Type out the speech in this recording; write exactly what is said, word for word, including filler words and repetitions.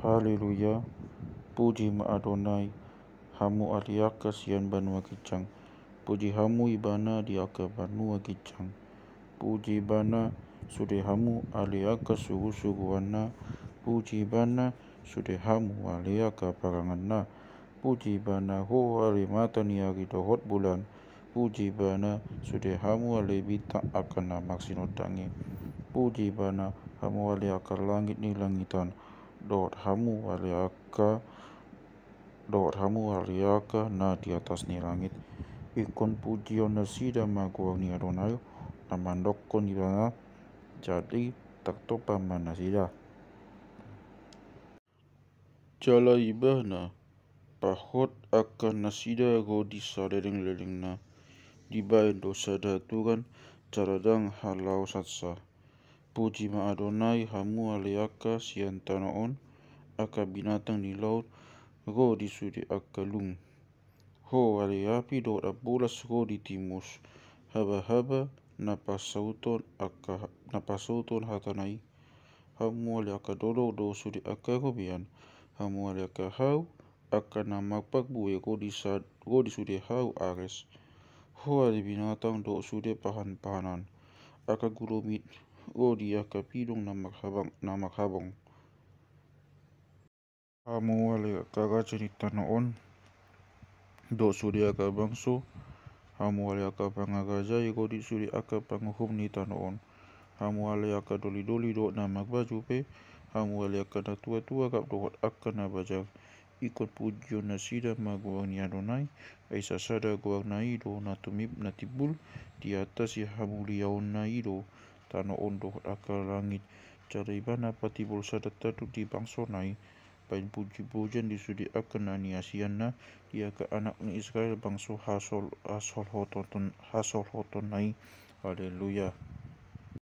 Haleluya. Puji ma Adonai, hamu ale angka sian banua ginjang. Puji hamu Ibana di angka banua ginjang. Puji Ibana, sude hamu ale angka surusuruanna. Puji Ibana, sude hamu ale angka paranganna. Puji Ibana, ho ale mata ni ari dohot bulan. Puji Ibana, sude hamu ale bintang angka na marsinondang i. Puji Ibana, hamu ale angka langit ni langitan, dohot hamu ale angka, dohot hamu ale angka na di atas ni langit. Ingkon pujion nasida ma goar ni Adonai, na mandokkon Ibana, jadi tartompa ma nasida. Jala Ibana pahot angka nasida ro di salelenglelengna. Dibaen do sada aturan, jala ndang halaosansa. Puji ma Adonai, hamu ale angka sian tano on, angka binatang ni laut, ro di sude angka lung. Ho ale api dohot ambolas ro di timus, habahaba na pasauton angka, na pasauton hatana i. Hamu ale angka dolok dohot sude angka robean, hamu ale angka hau, angka na marparbue ro di sa-, ro di sude hau Ares. Ho ale binatang dohot sude pahanpahanan, angka gulomit ro di angka pidong na marhabang, na marhabang. Hamu ale angka raja ni tano on, dohot sude angka bangso, hamu ale angka pangarajai ro di sude angka panguhum ni tano on, hamu ale angka dolidoli dohot na marbaju pe, hamu ale angka natuatua rap dohot angka na bajar. Ingkon pujion nasida ma goar ni Adonai, ai sasada goarna i do na tumimp na timbul, di atas sihamuliaonna i do tano on dohot angka langit. Jala Ibana patimbul sada tandu di bangsona i, baen pujipujian di sude angka na niasianna, di angka anak ni Israel bangso hasol-, hasolhoton-, hasolhotonna i. Haleluya.